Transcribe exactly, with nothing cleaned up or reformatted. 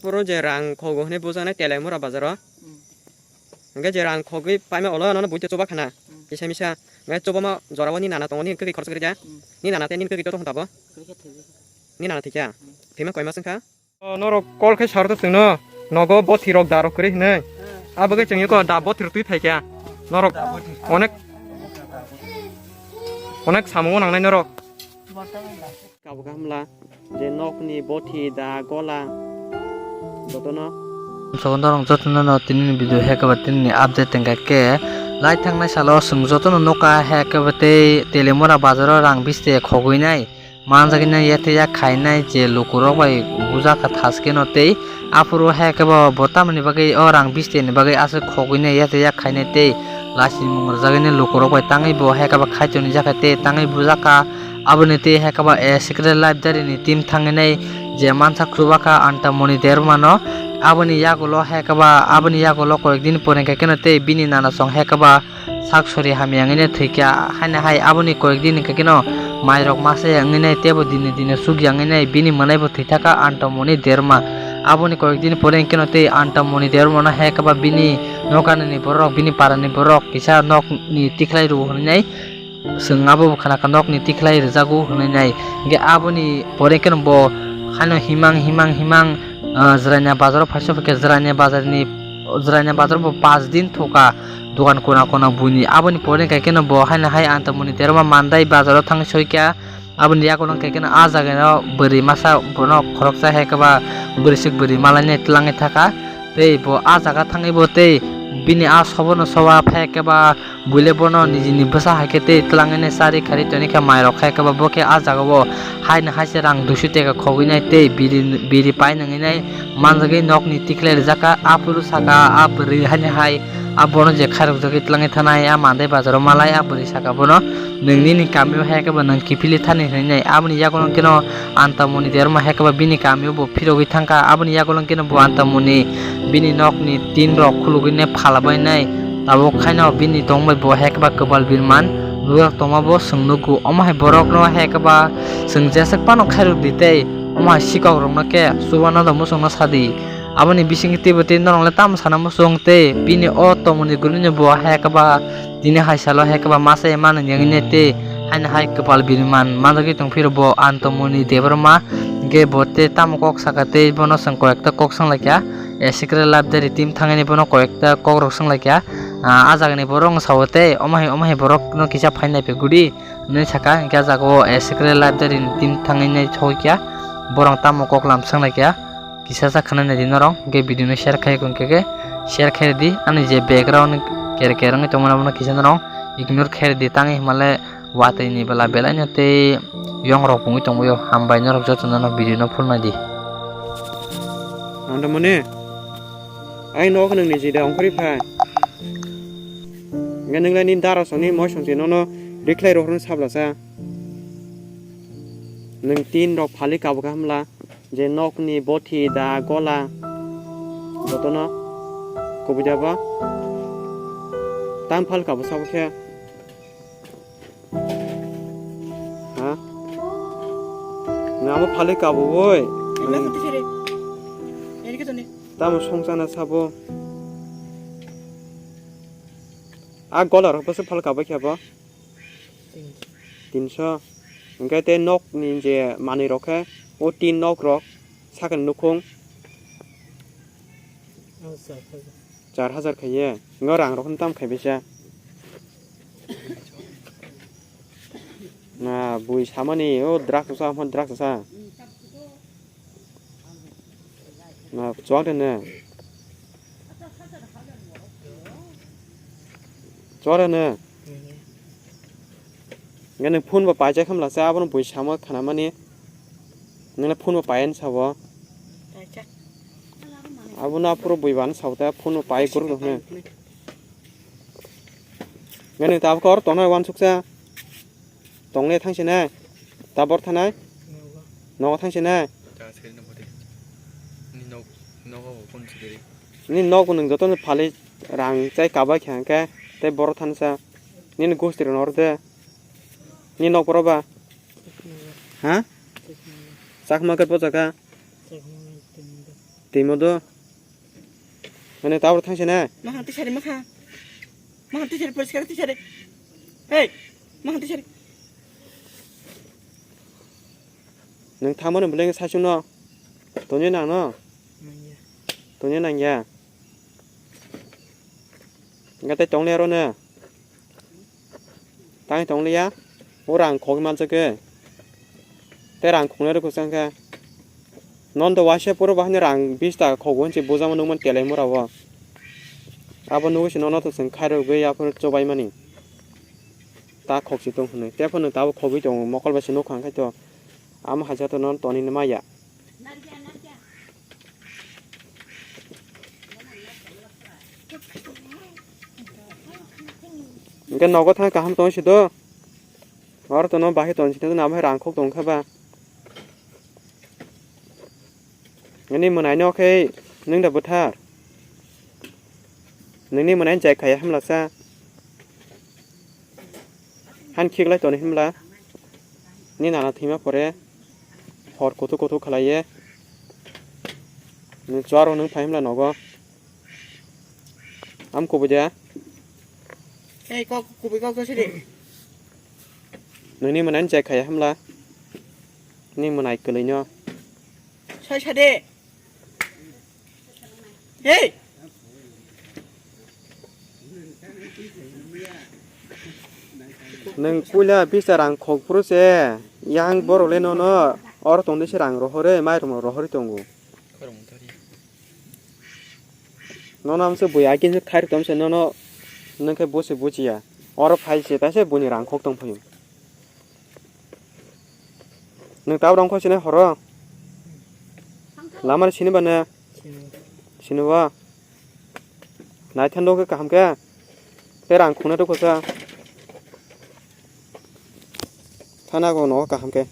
Puro je rang khogo hwnwi bujaknai Teliamura bazaro. Hmm. Hwnkhe je rang khogwi paima ulo nono buitwi chuba khana. Hmm. Kisa misa. Hwnkhe chubama jorao ni nana tongo, ni kwrwi khoroksa kwrwi kha. Hmm. Ni nana tei nini kwrwi to tong tabo? Kwrwi kha, thwi kha. Ni nana thwi kha? Hmm. Thwima koi mas wngkha? O, norok call khe sar to chwngno. Nogo bothi rok da rok kwrwi hwnwi. Hmm. Abo khe chwng yoko da bothi rok twi phai kha. Norok onek, onek samungo nangnai norok. Borok tamo da. Kabuk hamla, je nokni bothi da gola, jotono. Sogon dorong jotono no tini ni video hekaba tini ni update tengka ke lai thangnai salo chwng jotono nokha hekaba tei Teliamura bazaro rang biste khogwi nai manjagwi nai yate yak khainai je lukurok bai bujaka thaskeno tei aphuru hekaba bo tamoni bagwi o rang biste ni bagwi aswk khogwi nai yate yak khainai tei laisini mung rwjagwi nai lukurok bai tangwi bo hekaba khaitoni jakha tei tangwi bujaka. Aboni tei hekaba A Secret Library ni team thanginai je mansa khulubakha Antamoni Debbarma no. Aboni yagulo hekaba, aboni yagulo koyek din pore hwnkhe keno tei bini nana song hekaba sak sori hamya wngwi thwikha. Haino hai aboni koyek din hwnkhe keno mairok masa ya wngwi nai teibo dine dine sukya wngwi nai bini mwnaibo thwithakha Antamoni Debbarma. Aboni koyek din pore hwnkhe keno tei Antamoni Debbarma no hekaba bini nokani ni borok, bini parani borok kisa nok ni tikhlai rw hwnwi nai. Chwng abo bo khana kha nokni tikhlai rwjago hwnwi nai. Hwnkhe aboni pore khe bo haino himang, himang, himang, ah, Jwraina bazaro phaiso khe Jwraina bazarni, Jwraina bazar bo pash din thoka dogan kona kona buini. Aboni pore khe bo haino hai Antamoni Debbarma Mandai bazaro thang soikha. Aboni yagulo khe ah jagano bwrwi masa bono khoroksa hai khe ba bwrwisik bwrwi malainai twlangwi thaka. Tei bo ah jaga thangwi bo tei bini ah sobono soba phai khe ba Buile bono nijini bwsa hai khe tei twlangwi nai chari khari toni kha mairok khai khe ba bo khe ah jaga o haino hai se rang duiso teka khogwi nai tei biri, biri pai nangwi nai manjagwi nokni tikhlai rijak kha. Aphuru saka ah bwrwi haino hai ah bono je khairok jagwi twlangwi thanai ah Mandai bazaro malai ah bwrwi saka bono nwng nini kami o hai khe ba nwng kiphilwi thani hinwi nai. Aboni yagulo khe no Antamoni Debbarma hai khe ba bini kami o bo phirogwi thangkha. Aboni yagulo khe no bo Antamoni bini nokni tin rok khulugwi nai phala bai nai. Tabuk khaino bini tongbai bo hai khe ba kwpal birman lukurok tongma bo chwng nugo. Omo hai borok no hai khe ba chwng jeswk phano khairok di tei omo hai sikok rok no khe chuba no do muchung no sadi. Aboni bisingtwi teibo tei norok le tamo sana muchung tei bini o tongmani gurui no bo hai khe ba tini hai salo hai khe ba masa ya mani nangya tei haino hai kwpal birman manjagwi tongphiro bo Antamoni Debbarma. Hwnkhe bo tei tamo kok saka tei bono chwng koyekta kok swnglaikha. A Secret Library team thangwi bono koyekta kokrok swnglaikha. Ah, ah jagani borok wng sao tei omo hai, omo hai borok no kisa phainai pegudi hinwi saka. Hwnkhe ah jaga o A Secret Library ni team thangwi nai sogwi kha. Borok tamo koklam swnglaikha. Kisa sa khwnanai di norok, hwnkhe video no share khai hwnkhe khe share khai di. Ani je background ker ker wngwi tongmani abono kisa norok ignore khai di, tangwi hwnmale watwi ni bwla belai no tei yong rok pungwi tongbaio. Hambai norok joto no video no phulnai di. Antamoni, ai nok nwng ni jida ongkhorwi phai. Hwnkhe nwng lai nini dara songni moi songchi nono rikhlai rok hwnwi sablasa. Nwng tin rok phalwi kabukha hamla. Je nokni bothi da gola jotono kubui da bo. Tam phal kabo sabo khe. Ha? Namo phalwi kabo woi. Ela kutu khere. Eri kutu ne. Tamo songchana sabo. A gola rok bwswk phal kabo khe bo. Tinso. Hwnkhe tei nokni je manwi rok khe o tin nok rok sakani nukhung char hajar khaiye. Ngo rang rok no tam khaibaisa. Na bui samani o drugs sa, drugs sa. Na chuak de ne. Chuak de ne. Nge nung phone bo paijak hamla sa, abono bui samo khanamani. Nung le phone bo paiya ni sabo. Abono aphuru bui bani sabo ta phone bo pai guru ne. Nge nung tabuk kor tongnai wansuksa. Tongle thangsinai. Tabor thanai. Nogo thangsinai. Ni nok, nogo phone sikiri. Ni nok nung joto ni phali rang chai kabai kha hwnkhe tei boro thansa. Nini gosti rok nor de. Ni nok boro ba? Ha? Chakma khe pochaka? Timo do. Mane tabur thang sene. Mahang tisari mahang. Mahang tisari poriskar tisari. Hey, mahang tisari. Nang thamani beleng sasung no. Tonye nang no. Nangya. Tonye nangya. Gate tongle aro ne. Tang tong liya, o rang khogwi manjak khe. Tei rang khongnai rwkho chang khe. Non do waisa puro bahani rang bis taka khogo hinwi bujama nukmani telai mura o. Abo nugwi se nono to chwng khairogwi aphuru chobaimani. Ta khokchi tong hwnwi. Tei phano tabuk khogwi tongo, mokol bai se nukha hwnkhe to. Amo haja to non toni maya. Hwnkhe nogo thang kaham tong si do. Oro tono bahai tong si do, na bahai rang khok tong kha ba. Ani mwnai no khe nwng da bwthar. Nini mwnai jai khaya hamla sa. Han khiklai toni himla. Ni nana thima pore. Hor kutu kutu khlaiye. Ni chuaro nwng phai himla nogo. Am kubui de. Ei, kok, kubui kok sidi. Nini mwnai jai khaya himla. Ni mwnai kwlwino. Sai sade. Hey! Nwng puila bisa rang khok phuru se, yang borok le nono oro tongde se rang rohore, mairum rohori tongo. Nono amse bui akin se khair tomse nono nwng khe bosi bujiya. Oro phai se taise buini rang khok tong phaio. Nwng tabuk rong kho sinai horo? Lamani sini ba ne? Sini. Sini ba? Nai thando khe kaham khe? Tei rang khungna rwkho sa. Thana go no kaham khe.